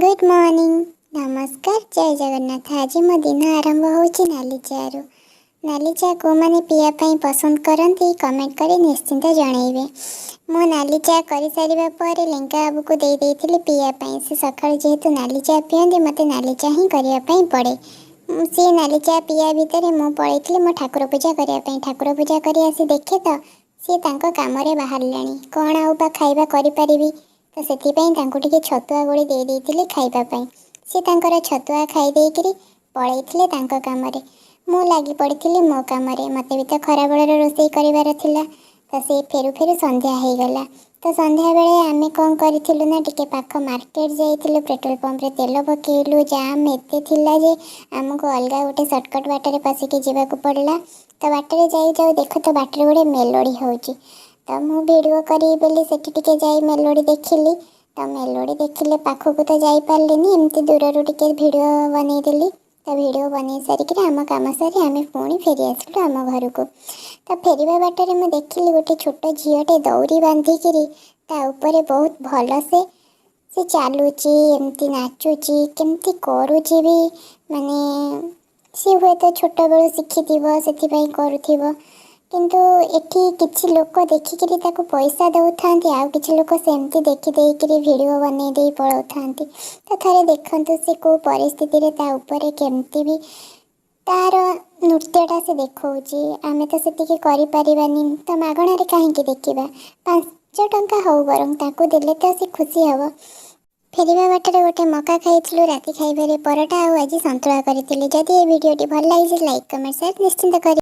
Good morning, ନମସ୍କାର, ଜୟ ଜଗନ୍ନାଥ। ଆଜି ମୋ ଦିନ ଆରମ୍ଭ ହେଉଛି ନାଲି ଚା'ରୁ। ନାଲି ଚା କେଉଁମାନେ ପିଇବା ପାଇଁ ପସନ୍ଦ କରନ୍ତି, କମେଣ୍ଟ କରି ନିଶ୍ଚିନ୍ତ ଜଣାଇବେ। ମୁଁ ନାଲି ଚା କରିସାରିବା ପରେ ଲେଙ୍କା ବାବୁକୁ ଦେଇ ଦେଇଥିଲି ପିଇବା ପାଇଁ। ସେ ସକାଳୁ ଯେହେତୁ ନାଲି ଚା ପିଅନ୍ତି, ମୋତେ ନାଲି ଚା ହିଁ କରିବା ପାଇଁ ପଡ଼େ। ସିଏ ନାଲି ଚା ପିଇବା ଭିତରେ ମୁଁ ପଳେଇଥିଲି ମୋ ଠାକୁର ପୂଜା କରିବା ପାଇଁ। ଠାକୁର ପୂଜା କରି ଆସି ଦେଖେ ତ ସିଏ ତାଙ୍କ କାମରେ ବାହାରିଲେଣି। କ'ଣ ଆଉ ବା ଖାଇବା କରିପାରିବି? ତ ସେଥିପାଇଁ ତାଙ୍କୁ ଟିକେ ଛତୁଆ ଗୋଳି ଦେଇ ଦେଇଥିଲି ଖାଇବା ପାଇଁ। ସିଏ ତାଙ୍କର ଛତୁଆ ଖାଇ ଦେଇକିରି ପଳେଇଥିଲେ ତାଙ୍କ କାମରେ। ମୁଁ ଲାଗି ପଡ଼ିଥିଲି ମୋ କାମରେ। ମୋତେ ବି ତ ଖରାବେଳର ରୋଷେଇ କରିବାର ଥିଲା। ତ ସେ ଫେରୁ ଫେରୁ ସନ୍ଧ୍ୟା ହେଇଗଲା। ତ ସନ୍ଧ୍ୟାବେଳେ ଆମେ କ'ଣ କରିଥିଲୁ ନା ଟିକେ ପାଖ ମାର୍କେଟ ଯାଇଥିଲୁ। ପେଟ୍ରୋଲ ପମ୍ପରେ ତେଲ ପକେଇଲୁ। ଜାମ୍ ଏତେ ଥିଲା ଯେ ଆମକୁ ଅଲଗା ଗୋଟେ ସର୍ଟକଟ୍ ବାଟରେ ପଶିକି ଯିବାକୁ ପଡ଼ିଲା। ତ ବାଟରେ ଯାଇ ଯାଉ ଦେଖୁ ତ ବାଟରେ ଗୋଟେ ମେଲୋଡ଼ି ହେଉଛି। ତ ମୁଁ ଭିଡ଼ିଓ କରିବି ବୋଲି ସେଠି ଟିକେ ଯାଇ ମେଲୋଡ଼ି ଦେଖିଲି। ତ ମେଲୋଡ଼ି ଦେଖିଲେ ପାଖକୁ ତ ଯାଇପାରିଲିନି, ଏମିତି ଦୂରରୁ ଟିକେ ଭିଡ଼ିଓ ବନେଇଦେଲି। ତ ଭିଡ଼ିଓ ବନେଇ ସାରିକିରି ଆମ କାମ ସାରି ଆମେ ପୁଣି ଫେରି ଆସିଲୁ ଆମ ଘରକୁ। ତ ଫେରିବା ବାଟରେ ମୁଁ ଦେଖିଲି ଗୋଟେ ଛୋଟ ଝିଅଟେ ଦଉଡ଼ି ବାନ୍ଧିକିରି ତା ଉପରେ ବହୁତ ଭଲସେ ସେ ଚାଲୁଛି, ଏମିତି ନାଚୁଛି, କେମିତି କରୁଛି ବି। ମାନେ ସିଏ ହୁଏତ ଛୋଟବେଳୁ ଶିଖିଥିବ, ସେଥିପାଇଁ କରୁଥିବ। କିନ୍ତୁ ଏଠି କିଛି ଲୋକ ଦେଖିକିରି ତାକୁ ପଇସା ଦେଉଥାନ୍ତି, ଆଉ କିଛି ଲୋକ ସେମିତି ଦେଖିଦେଇକିରି ଭିଡ଼ିଓ ବନେଇ ଦେଇ ପଳାଉଥାନ୍ତି। ତ ଥରେ ଦେଖନ୍ତୁ ସେ କେଉଁ ପରିସ୍ଥିତିରେ ତା ଉପରେ କେମିତି ବି ତାର ନୃତ୍ୟଟା ସେ ଦେଖାଉଛି। ଆମେ ତ ସେତିକି କରିପାରିବାନି, ତ ମାଗଣାରେ କାହିଁକି ଦେଖିବା? 5 ଟଙ୍କା ହଉ ବରଂ ତାକୁ ଦେଲେ ତ ସେ ଖୁସି ହେବ। ଫେରିବା ବାଟରେ ଗୋଟେ ମକା ଖାଇଥିଲୁ। ରାତି ଖାଇବାରେ ପରଟା ଆଉ ଆଜି ସନ୍ତୁଳା କରିଥିଲି। ଯଦି ଏ ଭିଡ଼ିଓଟି ଭଲ ଲାଗିଛି, ଲାଇକ୍, କମେଣ୍ଟ, ସେୟାର ନିଶ୍ଚିନ୍ତ କରିବେ।